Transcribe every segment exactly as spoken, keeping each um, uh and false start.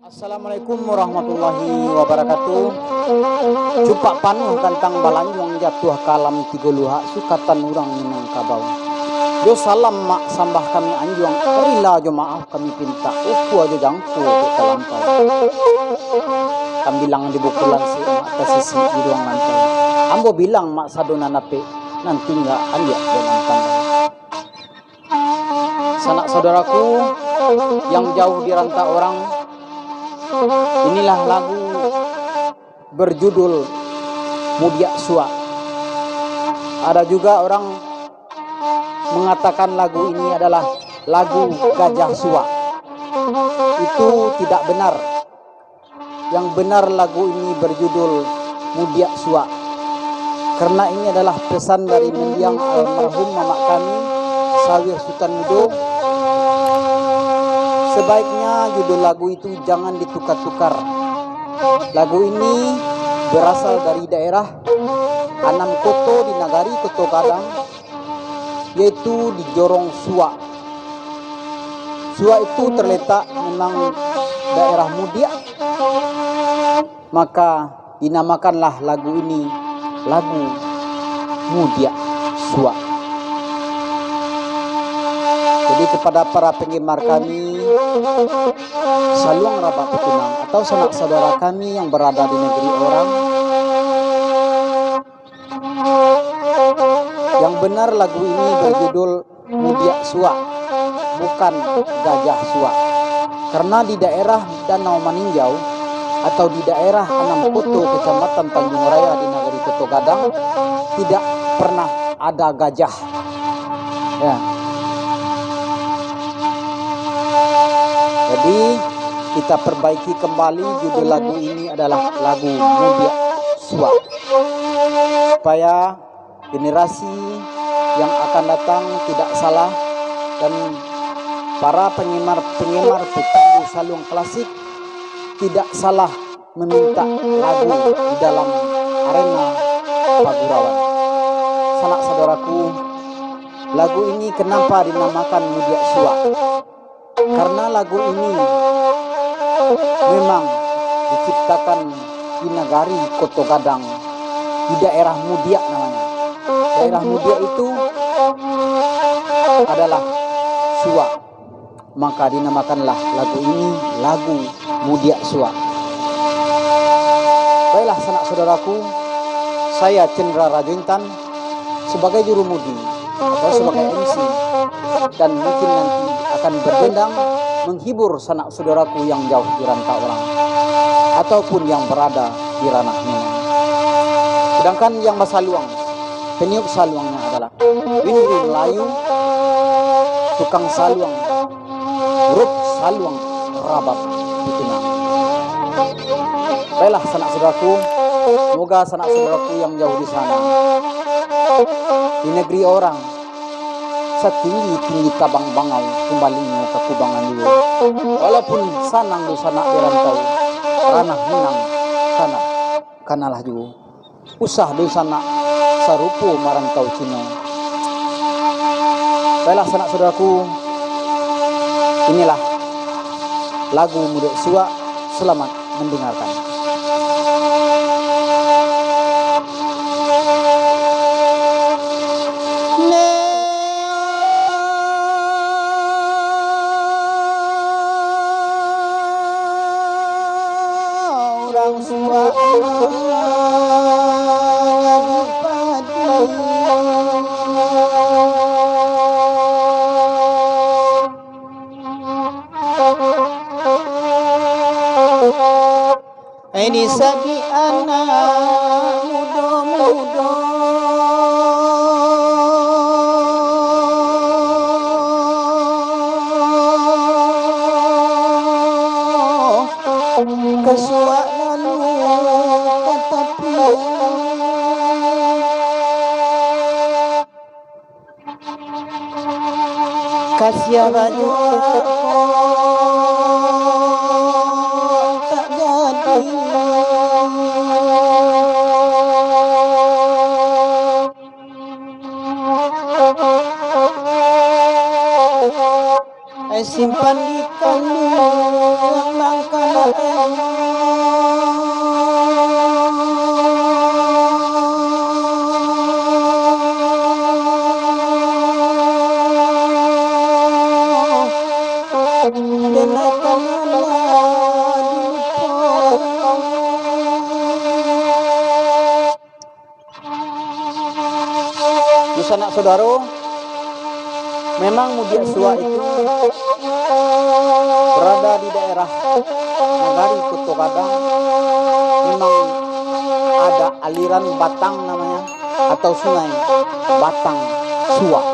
Assalamualaikum warahmatullahi wabarakatuh. Cupak panuah gantang balanjuang, jatuah ka alam tigo luhak, sukatan urang Minangkabau. Jo salam mak sambah kami anjuang, rila jo maaf kami pintak, ukua jo jangko dek talampau. Tambilang di buku lansik, mak tasisik di ruang lantai. Ambo bilang mak sado nan dapek, nan tingga aliak dalam tandai. Sanak saudaraku yang jauh di rantau orang, inilah lagu berjudul Mudiak Suak. Ada juga orang mengatakan lagu ini adalah lagu Gajah Suak. Itu tidak benar. Yang benar, lagu ini berjudul Mudiak Suak. Karena ini adalah pesan dari mendiang almarhum mamak kami, Sawir Sutan Mudo. Sebaiknya judul lagu itu jangan ditukar-tukar. Lagu ini berasal dari daerah Anam Koto di Nagari Koto Gadang, yaitu di Jorong Suak. Suak itu terletak memang daerah Mudiak, maka dinamakanlah lagu ini lagu Mudiak Suak. Jadi, kepada para penggemar kami, saluang rabak pitunang, atau sanak saudara kami yang berada di negeri orang, yang benar, lagu ini berjudul Mudiak Suak, bukan Gajah Suak. Karena di daerah Danau Maninjau atau di daerah Anam Koto, Kecamatan Tanjung Raya di Nagari Koto Gadang, tidak pernah ada gajah. Ya. Jadi, kita perbaiki kembali, judul lagu ini adalah lagu Mudiak Suak. Supaya generasi yang akan datang tidak salah, dan para penggemar-penggemar pecandu saluang klasik tidak salah meminta lagu di dalam arena pagurauan. Sanak saudaraku, lagu ini kenapa dinamakan Mudiak Suak? Karena lagu ini memang diciptakan di Nagari Koto Gadang, di daerah Mudiak namanya. Daerah Mudiak itu adalah Suak. Maka dinamakanlah lagu ini lagu Mudiak Suak. Baiklah, sanak saudaraku, saya Cendra Rajo Intan sebagai jurumudi atau sebagai M C, dan mungkin nanti akan berdendang menghibur sanak saudaraku yang jauh di rantau orang ataupun yang berada di ranah Minang. Sedangkan yang basaluang, peniup saluangnya adalah Windy Melayu, tukang saluang, grup saluang Rabab Pitunang. Baiklah, sanak saudaraku, semoga sanak saudaraku yang jauh di sana, di negeri orang, satinggi-tinggi tabang bangau, kumbali inyo ka kubangan juo. Walaupun sanang dunsanak di rantau, ranah Minang, kana, kanalah juo. Usah dunsanak sarupo marantau Cino. Baiklah, sanak saudaraku, inilah lagu Mudiak Suak. Selamat mendengarkan. Urang Suak di padi. Ini sadik anak mudo-mudo. Ka Suak lalu ka tapi. Kasiah bajuang tak jadi. Ai simpan di kanduang, mangkana Sanak saudaro, memang Mudiak Suak itu berada di daerah Nagari Koto Gadang. Memang ada aliran batang namanya, atau sungai Batang Suak.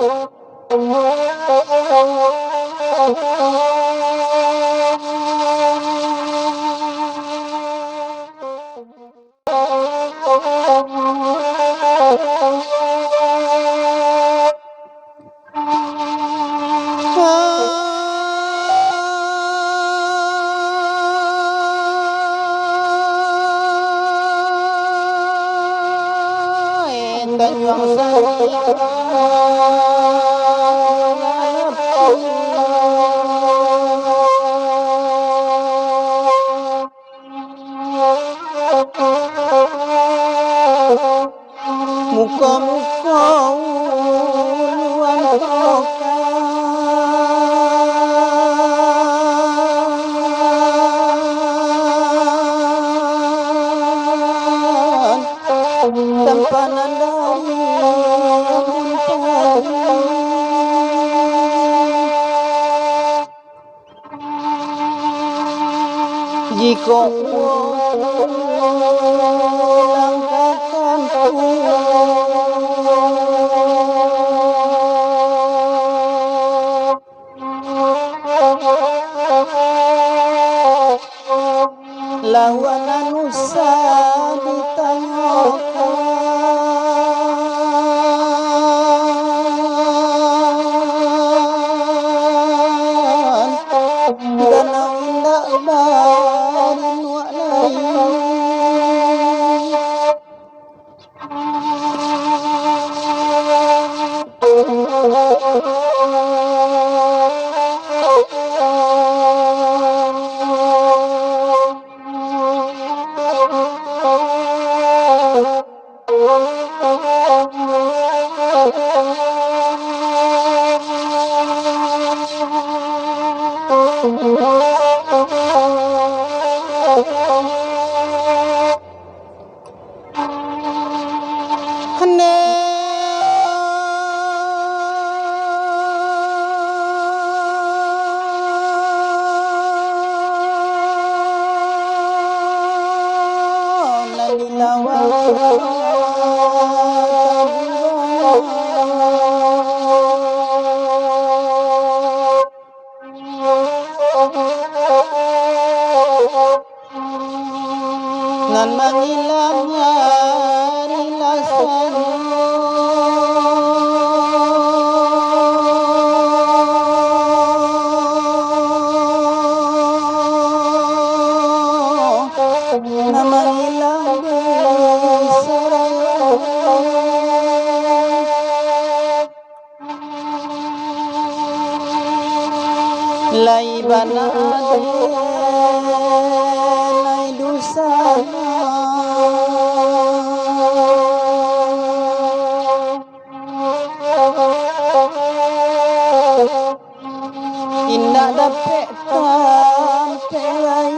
Muko-muko uluan tokan, tampanan dari embun pagi. Jikok pulang ka kampuang, lawan nan usah ditanyokan, danau indak barinuak lai. Nan mangilang ari lasanyo, nan mangilang di sarayo. Lai bana den, lai dusanak. Indak dapek tampek lai.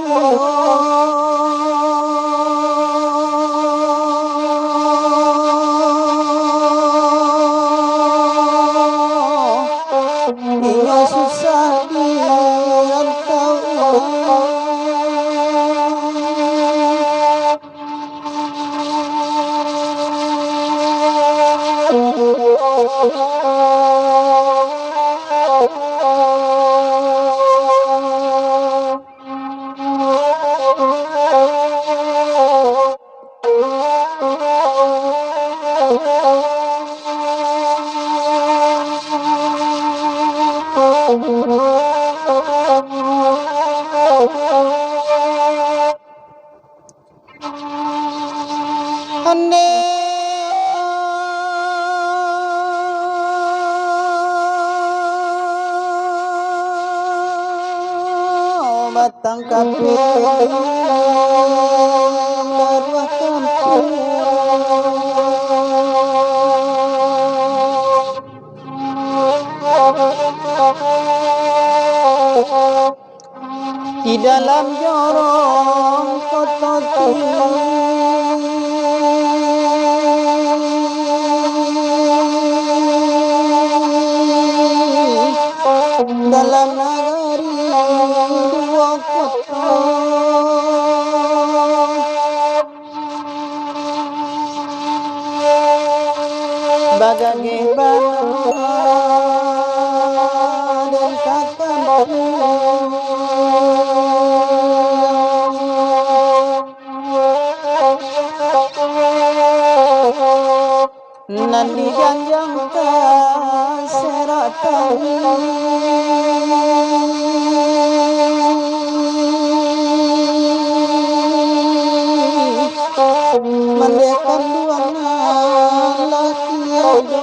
Inyo susah di rantauan. Ande batang kapia baruah kampuang. Di dalam jorong koto tinggi. Mandekan duo anak laki ado.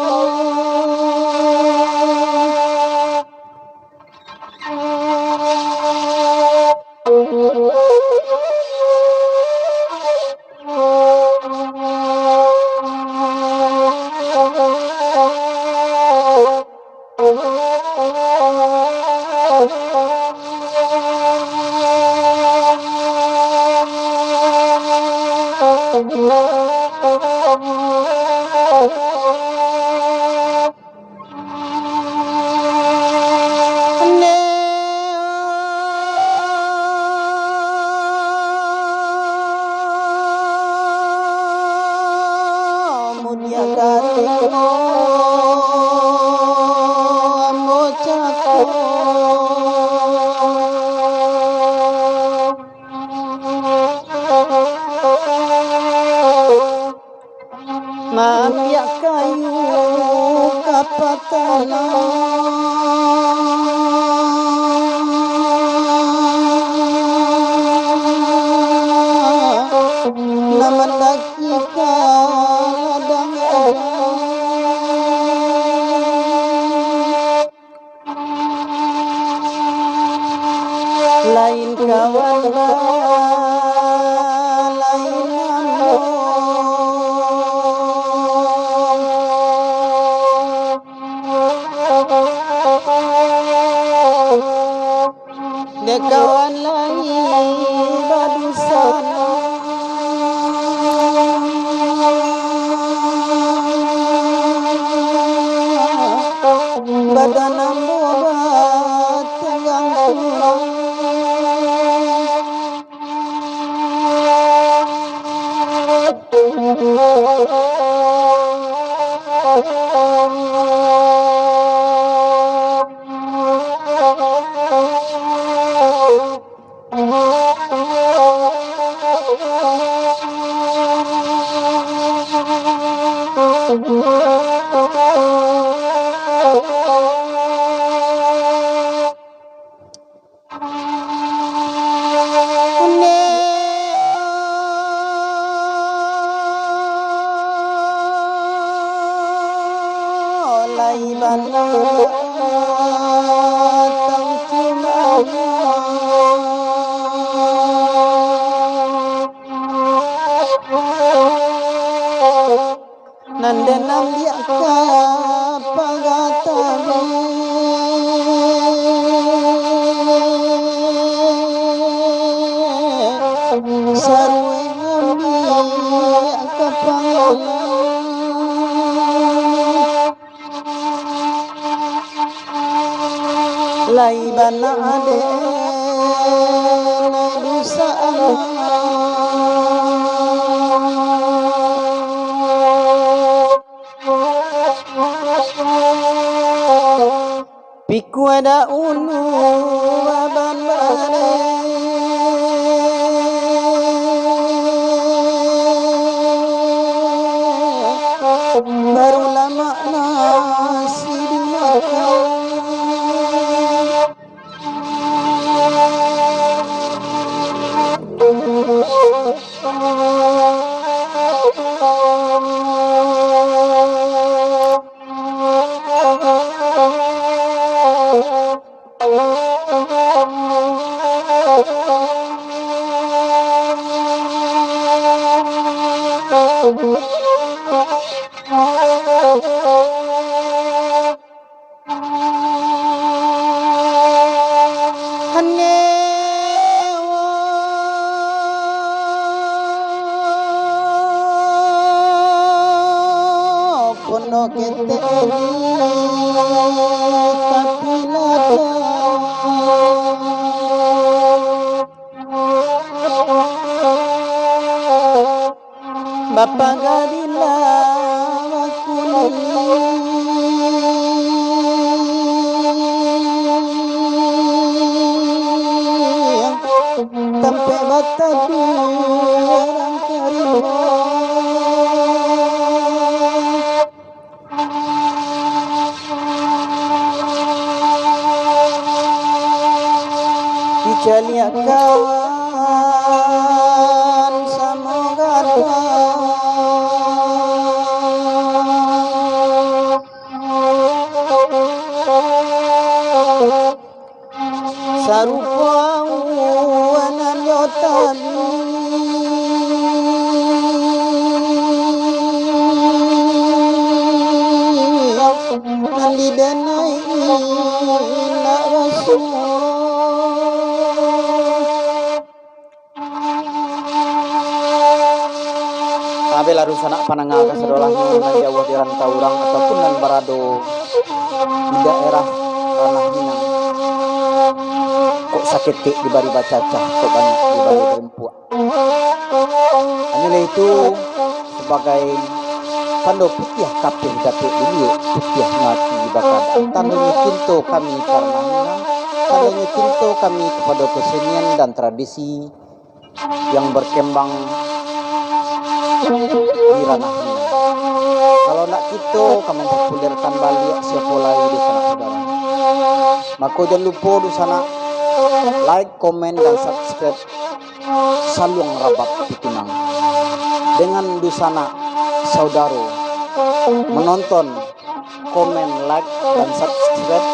Maambiak kayu ka patala, nan mandaki ka ladang-ladang. Lain kawan ba, lain ambo. Dek kawan lai badusana, badan ambo batenggang tulang. Lai bana batang tunangan. Nan den ambiak ka paga tabik, saruwe ambiak ka pangalang. Lai bana dek dusa anak. Pikua dahulu aban bareh, baru lamak nasi dimakan. Pondok ketek di tapi ladang. Bapagarila bakuliliang, tampek bataduah urang ka rimbo. Nan didanai indak basuo. Abih lah dunsanak pandanga kasadolah nan jauah di rantau urang ataupun nan barado di daerah Ranah Minang. Kok saketek dibari bacacah, kok banyak dibari barempuak. Hanyolah itu sabagai tando putiah kapeh dapek diliek, putiahnyo ati bakadang. Tandonyo cinto kami ka Ranah Minang, tandonyo cinto kami kapado kesenian dan tradisi yang berkembang di Ranah Minang. Kalau nak kito ka mampopulerkan baliak, siapo lai dunsanak saudara? Mako jan lupo dunsanak like, komen, dan subscribe Saluang Rabab Pitunang. Dengan dunsanak saudaro menonton, komen, like, dan subscribe,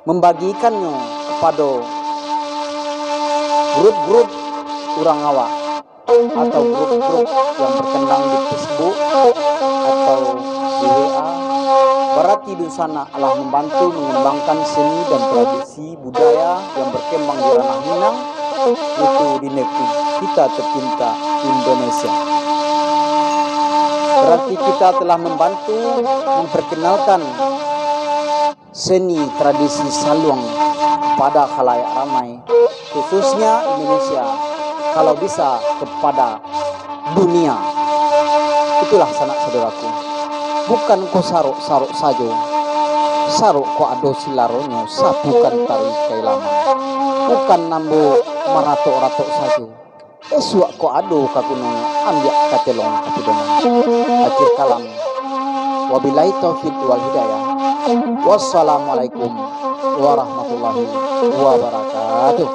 membagikannya kepada grup-grup urang awak atau grup-grup yang berkembang di Facebook atau di W A, berarti dunsanak lah membantu mengembangkan seni dan tradisi budaya yang berkembang di Ranah Minang, yaitu di negeri kita tercinta Indonesia. Berarti kita telah membantu memperkenalkan seni tradisi saluang pada khalayak ramai, khususnya Indonesia, kalau bisa kepada dunia. Itulah sanak saudaraku, bukan ko sarok-sarok sajo, sarok ko ado silaronyo, sabukan taruih ka ilaman. Bukan ambo maratok-ratok sajo, esuak ko ado ka gunonyo, ambiak ka telong ka pidoman. Akhir kalam. Wabillahi taufik wal hidayah. Wassalamualaikum warahmatullahi wabarakatuh.